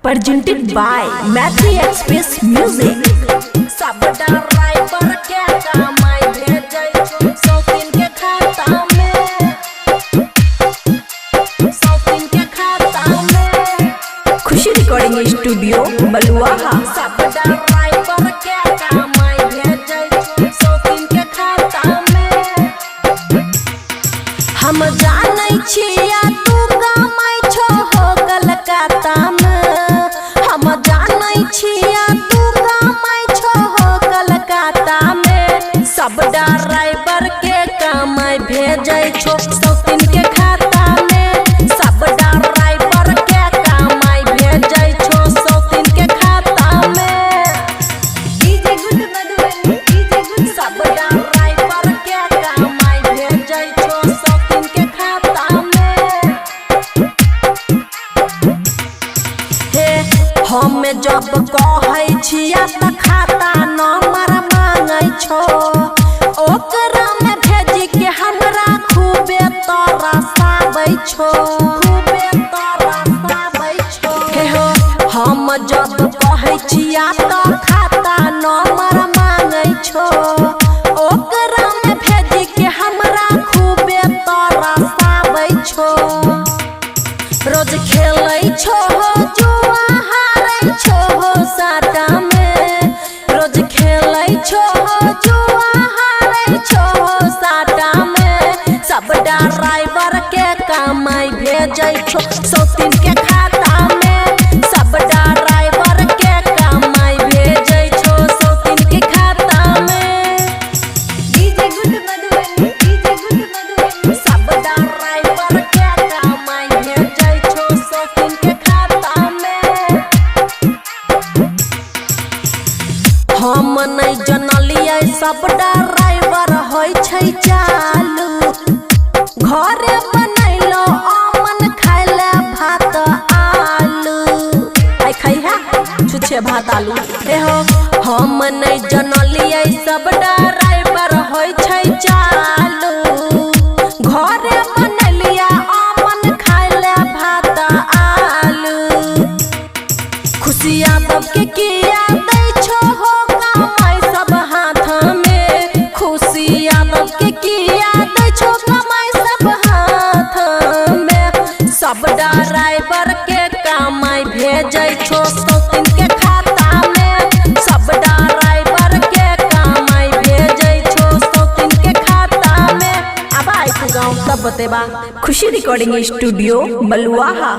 Presented by Maitri Express Music. सब driver के कमाई भेजै छौ सौतीन के खाता में, सौतीन के खाता में। खुशी रिकॉर्डिंग स्टूडियो बलुआहा। सब ड्राइवर के कमाई भेजै छौ सौतीन के खाता में। हम जानै छिया तू कमाई छो हो कलकत्ता में। हम जानै छिया तू कमाई छो हो कलकत्ता में। सब ड्राइवर के कमाई भेजै छो सौतीन के खाता में। सब ड्राइवर के कमाई भेजै छो सौतीन के खाता में। DJ good Madhubani, DJ good. सब ड्राइवर के कमाई भेजै छो सौतीन के खाता में। हे हम जब कहै छिया त खाता नंबर मांगै छो, ओकरा में भेज के हमरा खूबे तरसाबै छो, खूबे तरसाबै छो। हे हो हम जब कहै छिया त खाता नंबर मांगै छो, ओकरा में भेज के हमरा खूबे तरसाबै छो। रोज खेलै छो हो जुआ हारै छो हो साटा में। रोज खेलै छो हो जुआ हारै छो हो साटा में। सब ड्राइवर के कमाई भेजै छो सौतीन के खाता में। सब ड्राइवर के कमाई भेजै छो सौतीन के खाता में। DJ good Madhubani, DJ good Madhubani. सब ड्राइवर के कमाई भेजै छो सौतीन के खाता में। हम नहि जनलियै सब ड्राइवर होइ छै चालू, घरे बनैलो अमन खाइले भात आलू। आइ खैहा छुछे भात आलू। हे हो हम नहि जनलियै सब ड्राइवर होइ छै चालू, घरे बनैलियै अमन खाइले भात आलू। खुशिया सबके किया दै छो हो कमाई सब हाथ में। खुशिया सबके किया दै छो कमाई सब हाथ में। सब ड्राइवर के कमाई भेजै छो सौतीन के खाता में। सब ड्राइवर के कमाई भेजै छो सौतीन के खाता में। आब आइ तू गाँव तब बतेबा। खुशी रिकॉर्डिंग स्टूडियो बलुआहा।